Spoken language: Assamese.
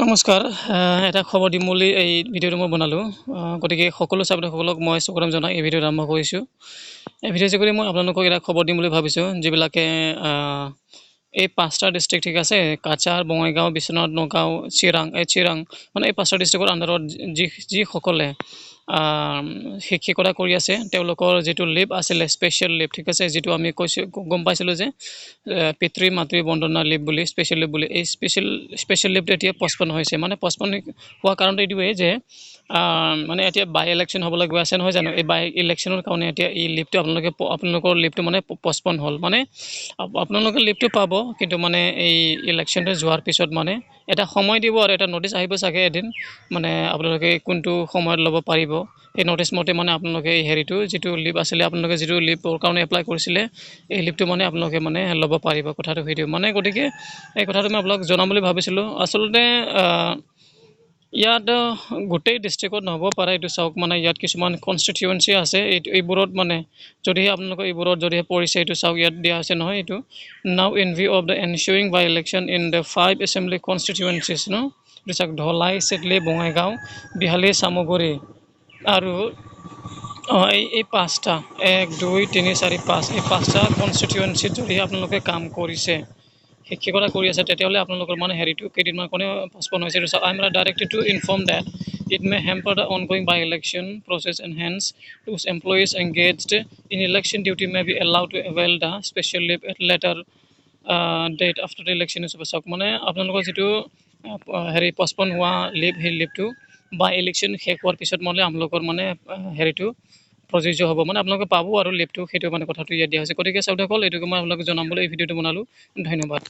নমস্কাৰ, এটা খবৰ দিম বুলি এই ভিডিঅ'টো মই বনালোঁ। গতিকে সকলো ছাত্ৰসকলক মই স্বাগতম জনাই এই ভিডিঅ'টো আৰম্ভ কৰিছোঁ। এই ভিডিঅ' যোগেদি মই আপোনালোকক এটা খবৰ দিম বুলি ভাবিছোঁ, যিবিলাকে এই পাঁচটা ডিষ্ট্ৰিক্ট, ঠিক আছে, কাছাৰ, বঙাইগাঁও, বিশ্বনাথ, নগাঁও, চিৰাং, এই চিৰাং, মানে এই পাঁচটা ডিষ্ট্ৰিক্টৰ আণ্ডাৰত যিসকলে শিক্ষকতা কৰি আছে, তেওঁলোকৰ যিটো লিভ আছিলে, স্পেচিয়েল লিভ, ঠিক আছে, যিটো আমি কৈছোঁ, গম পাইছিলোঁ যে পিতৃ মাতৃ বন্দনা লিভ বুলি, স্পেচিয়েল লিভ বুলি, এই স্পেচিয়েল লিভটো এতিয়া পষ্টপন হৈছে। মানে পষ্টপন হোৱা কাৰণটো এইটোৱেই যে মানে এতিয়া বাই ইলেকশ্যন হ'বলৈ গৈ আছে, নহয় জানো? এই বাই ইলেকশ্যনৰ কাৰণে এতিয়া এই লিভটো আপোনালোকে, আপোনালোকৰ লিভটো মানে পষ্টপন হ'ল। মানে আপোনালোকে লিভটো পাব, কিন্তু মানে এই ইলেকশ্যনটো যোৱাৰ পিছত মানে এটা সময় দিব আৰু এটা ন'টিচ আহিব চাগে এদিন, মানে আপোনালোকে কোনটো সময়ত ল'ব পাৰিব। সেই ন'টিচ মতে মানে আপোনালোকে এই হেৰিটো, যিটো লিভ আছিলে, আপোনালোকে যিটো লিভৰ কাৰণে এপ্লাই কৰিছিলে, এই লিভটো মানে আপোনালোকে মানে ল'ব পাৰিব। কথাটো সেইটো মানে। গতিকে এই কথাটো মই আপোনালোক জনাম বুলি ভাবিছিলোঁ। আচলতে ইয়াত গোটেই ডিষ্ট্ৰিক্টত নহ'ব পাৰে। এইটো চাওক, মানে ইয়াত কিছুমান কনষ্টিটিউৱেঞ্চি আছে, এইবোৰত মানে যদিহে আপোনালোকৰ এইবোৰত যদিহে পৰিছে, এইটো চাওক, ইয়াত দিয়া হৈছে নহয় এইটো, "Now, in view of the ensuing by election in the five assembly constituencies" ন। এইটো চাওক, ধলাই, চিদলী, বঙাইগাঁও, বিহালী, চামগুৰি আৰু এই পাঁচটা, এক, দুই, তিনি, চাৰি, পাঁচ, এই পাঁচটা কনষ্টিটিউৱেঞ্চিত যদিহে আপোনালোকে কাম কৰিছে, শিক্ষকতা কৰি আছে, তেতিয়াহ'লে আপোনালোকৰ মানে হেৰিটো কেইদিনমান কাৰণে পষ্টপন হৈছে। এইটো চাওক, "I am directed to inform that it may hamper the ongoing by election process and hence those employees engaged in election duty may be allowed to avail the special leave at later date after the election is." চাওক, মানে আপোনালোকৰ যিটো হেৰি পষ্টপন হোৱা লিভ, সেই লিভটো বাই ইলেকশ্যন শেষ হোৱাৰ পিছত মানে আপোনালোকৰ মানে হেৰিটো প্ৰযোজ্য হ'ব, মানে আপোনালোকে পাব আৰু লিভটো, সেইটো মানে কথাটো ইয়াত দিয়া হৈছে। গতিকে চাওক, এইটোকে মই আপোনালোকক জনাম বুলি এই ভিডিঅ'টো বনালোঁ। ধন্যবাদ।